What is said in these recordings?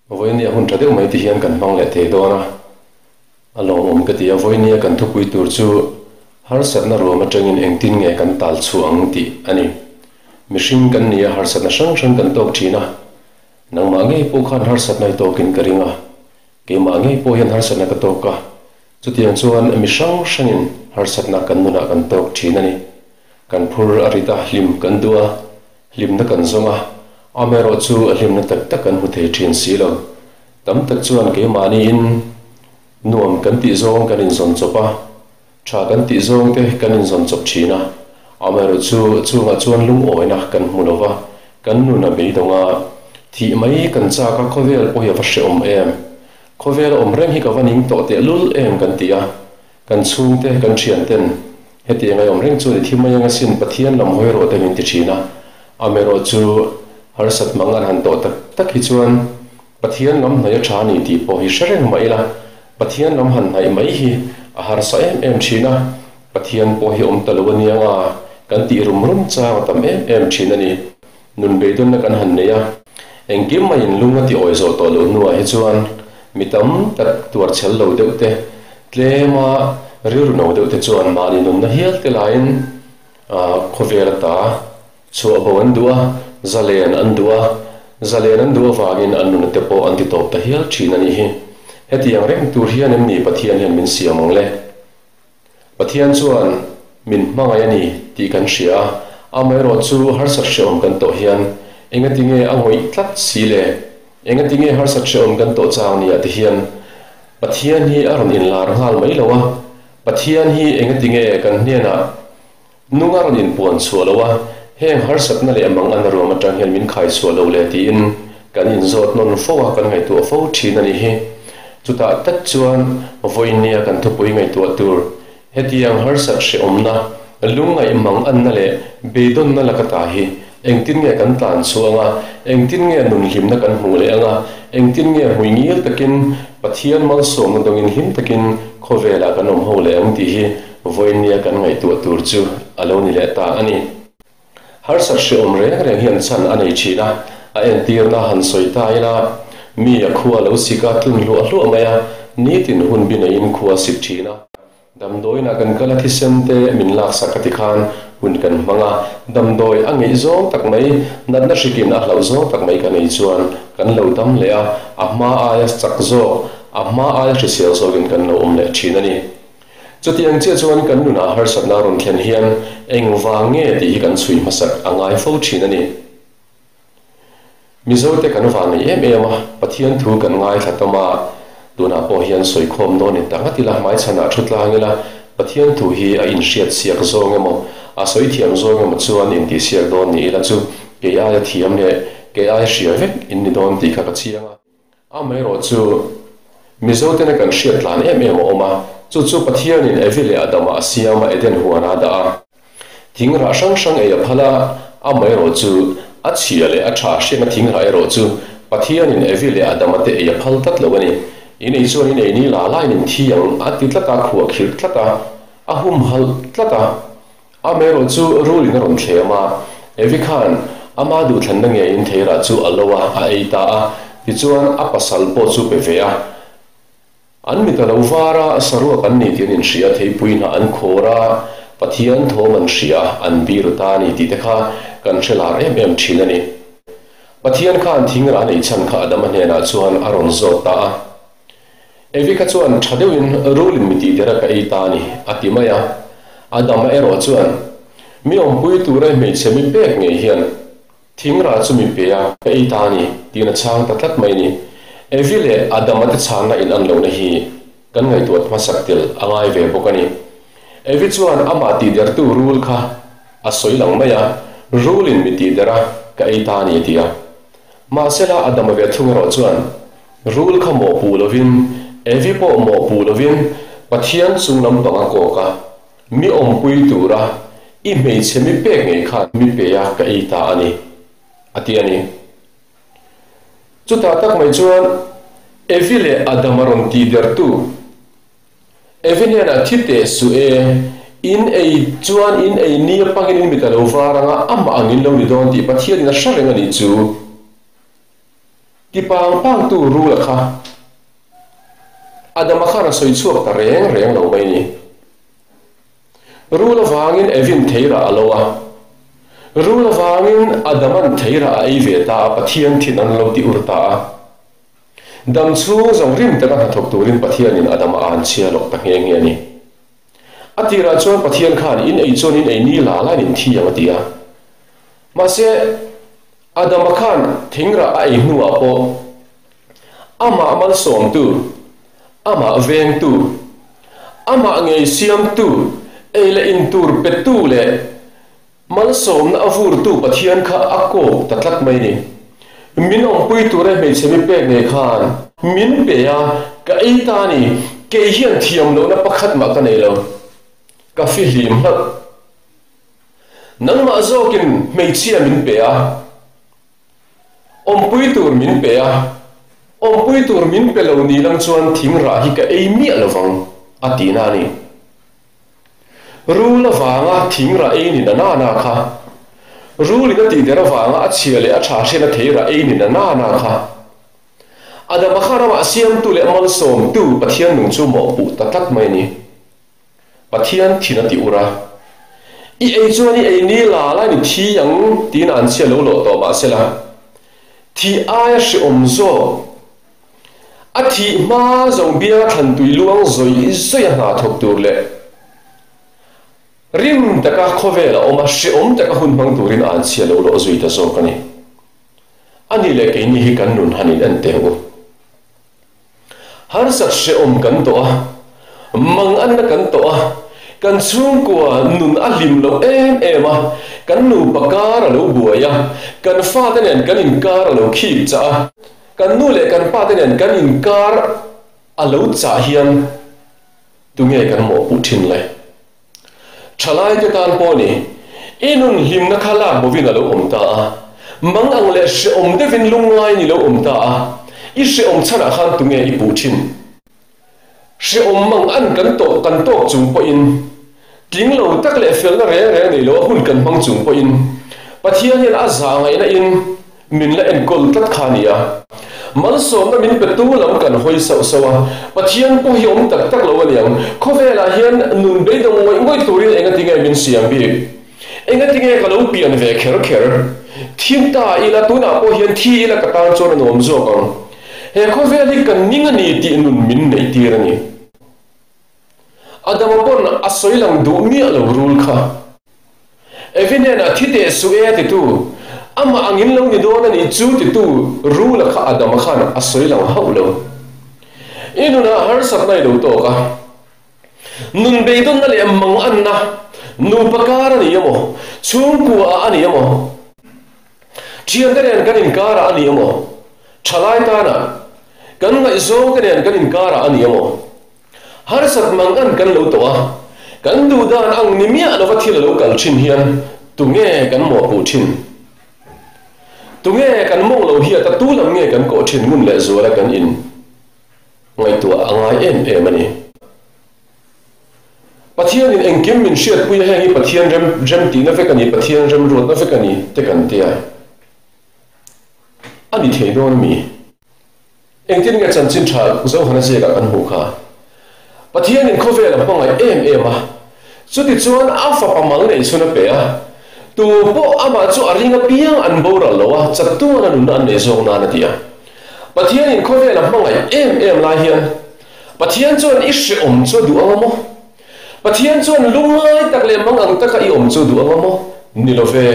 Vawinia hun tha deuh mai ti hian kan hmang leh thei dawn a, a lawmawm ka ti a. Vawinia kan thupui tur chu harsatna ruam atangin engtin nge kan tal chhuah ang tih a ni. Mihring kan ni a, harsatna hrang hrang kan tawk thin a. Nangmah ngei pawh khan harsatna i tawkin ka ring a, keimah ngei pawh hian harsatna ka tawk a. Chutiang chuan mi hrang hrangin harsatna kan nunah kan tawk thin a ni. Kan phur a rit a, hlim kan duh a, hlimna kan zawng a, amaherawhchu hlimna tak tak kan hmu thei thin si lo. Tam tak chuan keimahniin nuam kan tih zawng kan inzawn chawp a, tha kan tih zawng te kan inzawn chawp thin a, amaherawhchu chungah chuan lungawina kan hmu lo va, kan nun a beidawng a, thih mai kan chak a, khawvel pawh hi a va hrehawm em? Khawvel a awm reng hi ka va ning tawh tehlul em kan ti a. Kan chhungte, kan thianten hetiang a awm reng chuan i thi mai anga sin Pathian lam hawi rawh te min ti thin a. Amaherawh chu harsat mang an han tawh tak tak hi chuan Pathian lam hnaih a tha a ni tih pawh hi hre reng mah ila, Pathian lam han hnaih mai hi a harsa em em thin a, Pathian pawh hi awm ta lo a nia nga kan tih rum rum chang a tam em em thin a ni. Nun beidawnna kan han nei a, engkim maiin lung a ti awi zawh tawh loh hnuah hi chuan mi tam tak tuar chhel lo deuh te, tlema rilru no deuh te chuan mahni nunna hial te laiin khawvel ata chhuah bo an duh a, zalen an duh a, zalen an duh avangin an nunna te pawh an ti tawp ta hial thin a nih hi. Hetiang reng tur hian em ni Pathian hian min siam ang le? Pathian chuan min hmangaih a ni tih kan hria a, amaherawh chu harsat hrehawm kan tawh hian engati nge a ngawih tlat si le? Engati nge harsat hrehawm kan tawh chang ni ah te hian Pathian hi a rawn inlar nghal mai lo a, Pathian hi engati nge kan hnenah nung a rawn inpuan chhuah lo a, heng harsatna leh mang an ruam atang hian min khai chhuah lo le tiin kan inzawt nawn fo a, kan ngaihtuah fo thin a nih hi. Chutah tak chuan vawinia kan thupui ngaihtuah tur hetiang harsat hrehawmna, lungngaih manganna leh beidawnna laka ta hi engtin nge kan tlan chhuah anga, engtin nge nunhlimna kan hmuh leh anga, engtin nge hmuingil takin Pathian malsawmna dawngin hlim takin khawvelah kan awm ho leh ang tih hi vawinia kan ngaihtuah tur chu a lo ni leh ta a ni. Harsat hrehawm reng reng hian chhan a nei thin a, a entirna han sawi ta ila, mi a khua lo sik a tlun hluah hluah mai a, nitin hun bi neiin khua sik thin a. Damdawiinah kan kal a thisen te min laksak a ti khan hun kan hmang a, damdawi a ngeih zawng tak mai, natna hrikin a hlauh zawng tak mai kan ei chuan kan lo dam leh a, a hma aia chak zawk, a hma aia hrisel zawkin kan lo awm leh thin a ni. Chutiang chiah chuan kan nunah harsatna rawn thlen hian engvang nge tih hi kan chhui hmasak a ngai fo thin a ni. Mizote kan van nei em em a, Pathian thu kan ngaithla tam a, tunah pawh hian sawikhawm dawn in tak ngat ila, hmaichhanah thu tlang ila, Pathian thu hi a inhriat siak zawng emaw, a sawi thiam zawng emaw chuan intihsiak dawn ni ila chu kei aia thiam leh kei aia hria vek in ni dawn tih kha ka chiang a. Amaherawh chu, Mizotena kan hriat tlan em em a awm a, chu chu Pathianin Evi leh Adama a siam a Eden huan a dah a. Thing rah hrang hrang ei a phal a, amaherawh chu a chhia leh a tha hriatna thing rah erawh chu Pathianin Evi leh Adama te ei a phal tlat lo a ni. In ei chuan in ei ni la laiin in thi ang a ti tlat a, khuah khirh tlat a, a humhalh tlat a. Amaherawh chu rulin a rawn thlem a, Evi khan ama duhthlanna ngeiin theirah chu a lo a, a ei ta a, tichuan a pasal pawh chu pe ve a. An mit a lo var a, saruak an ni tih an inhria, theipui hnah an khawr a, Pathian thawm an hria, an biru ta a ni tih te kha kan hre lar em em thin a ni. Pathian khan thingrah a neih chhan kha Adama hnenah chuan a rawn zawt ta a. Evi kha chuan tha deuhin rulin mi tih dera ka ei ta a ni, a ti mai a. Adama erawh chuan, Mi awmpui tura hmeichhe mi pek ngei hian thingrah chu mi pe a, ka ei ta a ni, tiin a chhang ta tlat mai a ni. Evi leh Adama te chhanna in an lohna hi kan ngaihtuah hmasak tel a ngai ve bawk a ni. Evi chuan amah tih dertu rul kha a sawi lang mai a, Rulin mi tih dera ka ei ta a ni, a ti a. Mahsela Adama ve thung erawh chuan, Rul kha mawhpuh lovin, Evi pawh mawhpuh lovin, Pathian chung lampang a kawk a, mi awmpui tura i hmeichhe mi pek ngei khan mi pe a ka ei ta a ni, a ti a ni. Chutah tak mai chuan Evi leh Adama rawn tihdertu Evi hnenah thi teh suh e, in ei chuan in ei ni apangin in mit a lo var anga amah angin lo ni dawn tih Pathianin a hre reng a nih chu. Ti pang pang tu rula kha Adama khan a sawi chhuak ta reng reng lo mai ni. Rul avangin Evin theirah a lo a, rul avangin Adaman theirah a ei ve ta a, Pathian thin an lo ti ur ta a. Dam chhung zawng rim taka hnathawk turin Pathianin Adama a han chhia lawk ta nghe nghe a ni. A tirah chuan Pathian khan in ei chuan in ei ni la lain in thi ang a ti a. Mahse, Adama khan thingrah a ei hnuah pawh amah malsawmtu, amah vengtu, amah ngei siamtu, ei leh in tur petu leh malsawmna a vurtu Pathian kha a kawk ta tlat mai ni. Min awmpui tura hmeichhe mi pek ngei khan min pe a, ka ei ta a ni, kei hian thiam lohna pakhat mah ka nei lo, ka fihlim hlauh. Nangmah zawkin hmeichhia min pe a, awmpui tur min pe a, awmpui tur min pe lo ni lang chuan thing rah hi ka ei miah lo vang, a ti na a ni. Rul avanga thing rah ei ni na na na kha, rulin a tihder avanga a chhia leh a tha hriatna thei rah ei ni na na na kha, Adama khan amah siamtu leh malsawmtu Pathian nung chu mawhpuh ta tlat mai a ni. Pathian thin a ti ur a, I ei chuan i ei ni la la ni thi ang tiin an chhia lo lawh tawh mahsela, thih aia hrehawm zawk, a thih hma zawng bianga thlan tui luang zawih zawih a hna thawk tur leh rim taka khawvel a awm a, hrehawm taka hun hmang turin an chhia lo lawh zui ta zawk a ni. A ni leh keini hi kan nun han in en teh u. Harsat hrehawm kan tawh a, manganna kan tawh a, kan chhungkua nun a hlim loh em em a, kan nupa kar a lo buai a, kan fate nen kan inkar a lo khik chah a, kan nu leh kan pate nen kan inkar a lo chah hian tunge kan mawhpuh thin le? Thalaite tan pawh ni, i nun hlimna kha lak bovin a lo awm ta a, mang ang leh hrehawm deuhin lungngai ni lo awm ta a, i hrehawm chhanah khan tunge i puh thin? Hrehawm mang an kan tawh kan tawk chung pawhin, tling lo tak leh felna reng reng nei lo a hun kan hmang chung pawhin, Pathian hian a zah ngaihna in Min la enkawl tlat kha a ni a. Malsawmna min pe tu lam kan hawi sauh sauh a, Pathian pawh hi awm tak tak lo a niang. Khawvelah hian nun beidawng ngawih ngawih turin engatinge min siam bik? Engatinge ka lo pian ve kher kher? Thim ta ila, tunah pawh hian thi ila ka tan chuan a nuam zawk ang. He khawvel hi kan ning a ni tih nun min neih tir a ni. Adama pawn a sawi lang duh miah lo rul kha. Evi hnenah thi teh suh e a titu, amah angin lo ni dawn a nih chu titu rula kha Adama khan a sawi lang hauh lo. I nunah harsatna i lo tawk a, nun beidawnna leh manganna, nupa kar a ni emaw, chhungkua ah a ni emaw, thiante nen kan inkarah a ni emaw, thalai tana kan ngaihzawngte nen kan inkarah a ni emaw, Harsat mangan kan lo tawh a, kan duh dan ang ni miah lova thil a lo kal thin hian tunge kan mawhpuh thin? Tunge kan mawng lo hiat a tu lam nge kan kawh thin ngun leh zuala kan in ngaihtuah a ngai em em a ni. Pathianin engkim min hriatpui a heng hi Pathian rem remtihna vek a ni, Pathian remruatna vek a ni te kan tia a ni thei dawn a mi? Engtin nge chanchin tha Zohana ziakah kan hmuh kha? Pathianin khawvel a hmangaih em em a, chutichuan a fapa mal nei chhun a pe a, tu pawh amah chu a ring apiang an boral lo a, chatuan a nunna an nei zawk nan a ti a. Pathianin khawvel a hmangaih em em lai hian Pathian chuan i hrehawm chu a duh ang a maw? Pathian chuan lungngai tak leh mang ang taka i awm chu a duh ang a maw? Ni lo ve.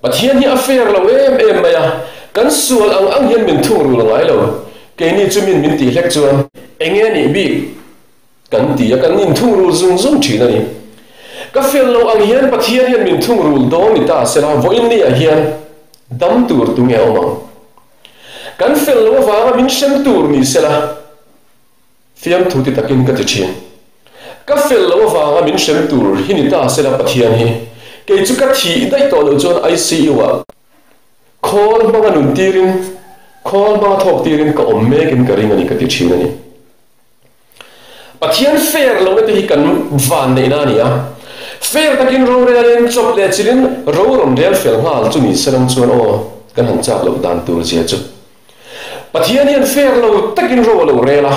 Pathian hi a fair lo em em mai a, kan sual ang ang hian min thungrul ngai lo. Keini chu min min tih hlek chuan eng nge nih bik kan ti a, kan inthungrul zung zung thin a ni. Ka fel lo ang hian Pathian hian min thungrul dawn ni ta sela, vawiin ni ah hian dam tur tu nge awm ang? Kan fel lo avanga min hrem tur ni sela, fiamthu ti takin ka ti thin. Ka fel lo avanga min hrem tur hi ni ta sela Pathian hi kei chu ka thih daih tawh loh chuan ICU ah khawl hmanga nun tirin khawl hmanga thawk tirin ka awm mekin ka ring a ni ka ti thin a ni. Pathian fair lohna te hi kan van neihna a ni a, fair takin rorelin chawp leh chilhin ro rawn rel fel nghal chu ni selang chuan aw kan han chak loh dan tur zia chu. Pathian hian fair lo takin ro a lo rel a,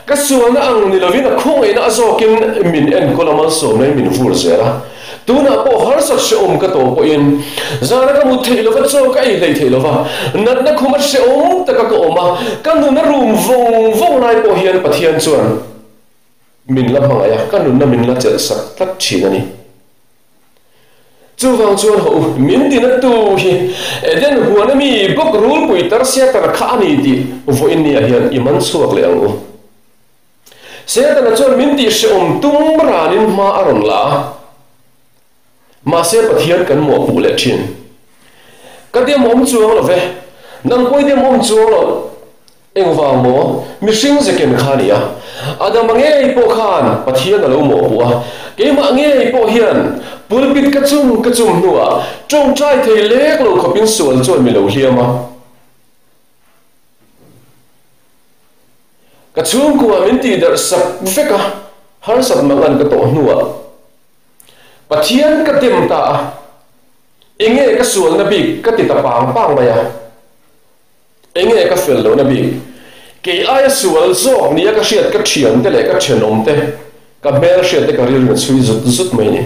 ka sualna ang ni lovin a khawngaihna a zawkin min enkawl a malsawmna in min vur zel a. Tunah pawh harsat hrehawm ka tawh pawhin zana ka mut theih lova, chaw ka ei hlei theih lova, natna khuma hrehawm taka ka awm a, ka nuna rum vawng vawng lai pawh hian Pathian chuan min la hmangaih a, ka nunna min la chelh sak tlat thin a ni. Chuvang chuan haw u, min tinatu hi Eden huan ami bawk rulpui tar Setana kha a ni tih vawiin niah hian i man chhuak leh ang u. Setana chuan min tihhrehawm tum ranin hma a rawn la a, mahse Pathian kan mawhpuh leh thin. Ka dem awm chuang lo ve, nang pawh i dem awm chuang lo. Engvang maw? Mihring zeken kha a ni a. Adama ngei pawh khan Pathian a lo mawhpuh a, keimah ngei pawh hian pulpit ka chum ka chum hnuah tawngtai thei lek lo khawpin sual chuan mi lo hliam a. Ka chhungkua min tihdarh sak vek a, harsat mangan ka tawh hnuah Pathian ka dem ta a, enge ka sualna bik ka ti ta pang pang mai a. Enge ka fel lohna bik? Kei aia sual zawk nia ka hriat ka thiante leh ka thenawmte, ka hmelhriatte ka rilru a chhui zut zut mai ni.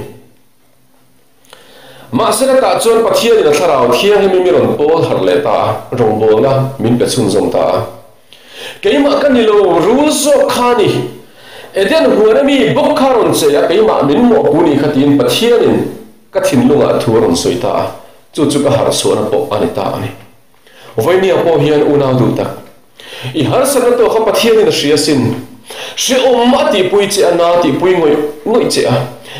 Mahse ka tah chuan Pathianin a thlarau thianghlim mi rawn pawl harh leh ta a, rawngbawlna min pe chhunzawm ta a. Keimah ka ni lo, rul zawk kha ni. Eden huan ami bawk kha rawn che a, keimah min mawhpu ni kha tiin Pathianin ka thinlungah thu a rawn sawi ta a, chu chu ka harh chhuahna pawh a ni ta a ni. Vawinia pawh hian unau duh tak. I harsatna tawh kha Pathianin a hria sin. Hrehawm a tihpui che a, na tihpui ngawih ngawih che a.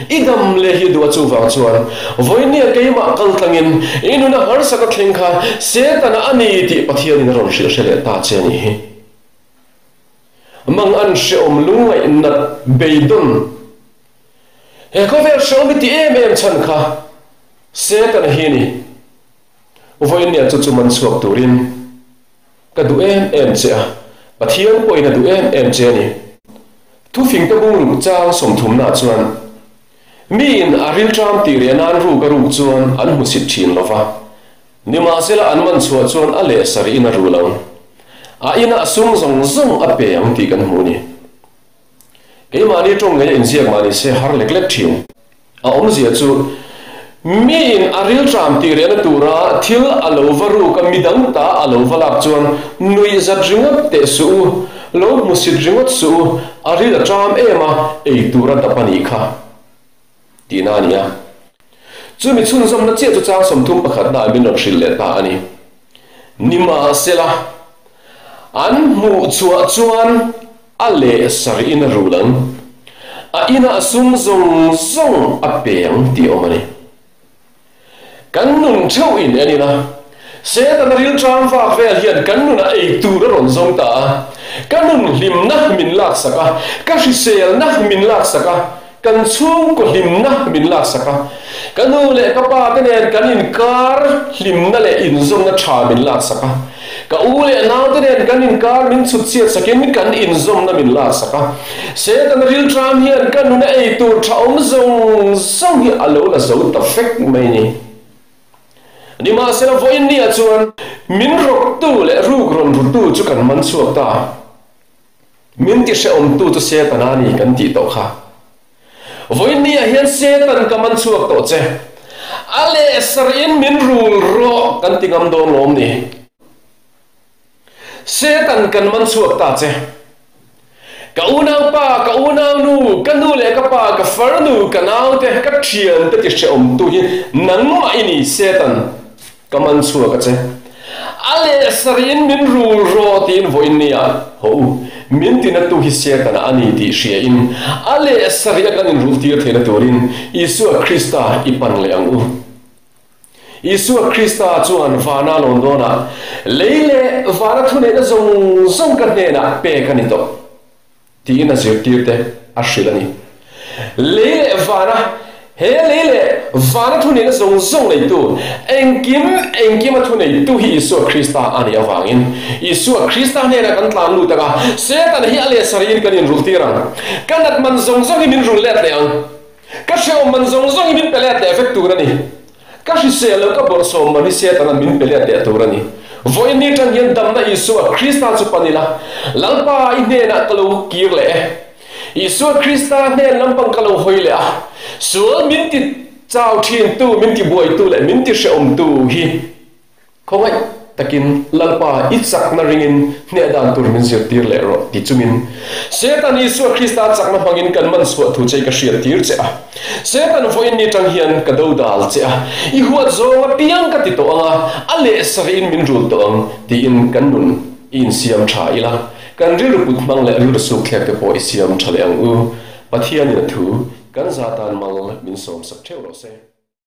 I dam leh hi duh a chuvang chuan vawinia keimah kal tlangin i nuna harsatna thleng kha Setana a ni tih Pathianin a rawn hrilh hre leh ta che a nih hi. Mang an hrehawm lungngaih nat beidawn. He khawvel hrehawm i ti em em chhan kha Setana hi a ni. Vawinia chu chu man chhuak turin ka duh em em che a, Pathian pawhin a duh em em che a ni. Thufingte bungruk chang sawmthumnaah chuan, Miin a rilṭam tih reh nan ruk a ruk chuan an hmusit ṭhin lo va, nimahsela an man chhuah chuan a leh sarih in a rul ang. A inah sum zawng zawng a pe ang tih kan hmu a ni. Keimahni ṭawng ngei a inziak mah ni se har lek lek ṭhin. A awmzia chu, miin a rilṭam tih rehna tura thil a lo va ruk a, midang ta a lo va lak chuan nuihzat ringawt teh suh u, lo hmusit ringawt suh u, a ril a ṭam em a, ei tur a dap a nih kha tihna a ni a. Chumi chhunzawmna chiah chu chang 31 ah min rawn hrilh leh ta a ni. Nimahsela, an hmuh chhuah chuan a leh sarih in a rul ang, a inah sum zawng zawng a pe ang tih a awm a ni. Kan nun theuh in en ila, Setana rilṭam vak vel hian kan nunah ei tur a rawn zawng ta a, ka nun hlimna min laksak a, ka hriselna min laksak a, kan chhungkaw hlimna min laksak a, ka nu leh ka pa te nen kan inkar hlimna leh inzawmna tha min laksak a, ka u leh nau te nen kan inkar min chhut chhiat sakin kan inzawmna min laksak a. Setana rilṭam hian ka nuna ei tur tha awm zawng zawng hi a lo la zo ta vek mai ni. Nimahsela vawiin niah chuan min rawktu leh ruk rawn rutu chu kan man chhuak ta. Min ti hrehawmtu chu Setana a ni kan tih tawh kha. Vawiin niah hian Setan ka man chhuak tawh che. A leh sarhin min rul rawh kan ti ngam dawn lawm ni? Setan kan man chhuak ta che. Ka unaupa, ka unaunu, ka nu leh ka pa, ka farnu, ka naute, ka thiante ti hrehawmtu hi nangmah i ni, Setan, ka man chhuak a che. A leh sarhin min rul rawh tiin vawiin nia haw u, min tinatu hi Setana a ni tih hriain a leh sarih a kan inrul tir theihna turin Isua Krista i pan leh ang u. Isua Krista chuan vana lawn dawnah lei leh vana thuneihna zawng zawng ka hnenah pek a ni tawh tiin a zirtirte a hrilh a ni. Lei leh vana, he lei leh vana thuneihna zawng zawng neitu, engkim engkima thuneitu hi Isua Krista a nih avangin Isua Krista hnenah kan tlan lut ang a, Setana hi a leh sarih in kan inrulhtir ang. Ka nat man zawng zawng hi min rul let leh ang. Ka hrehawm man zawng zawng hi min pe let leh vek tur a ni. Ka hrisel lo ka bawrhsawm man hi Setana min pe let leh tur a ni. Vawiin ni tan hian damna Isua Krista chu pan ila, Lalpa i hnenah ka lo kir leh e. Isua Krista hnen lampang ka lo hawi leh a, sual min ti chau thintu, min ti buaitu leh min ti hrehawmtu hi Khawngaih takin Lalpa i chakna ringin hneh dan tur min zirtir leh rawh ti chungin Satan Isua Krista chakna hmangin kan man chhuah thu che i ka hriattir che a. Satan vawiin ni tang hian ka dodal che a, i huat zawng apiang ka ti tawh ang a, a leh sarih in min rul tawh ang tiin kan nun i insiam tha ila, kan rilru put hmang leh rilru suk thlek te pawh i siam tha leh ang u. Pathianin a thu kan za tan mal min sawmsak theuh rawh se.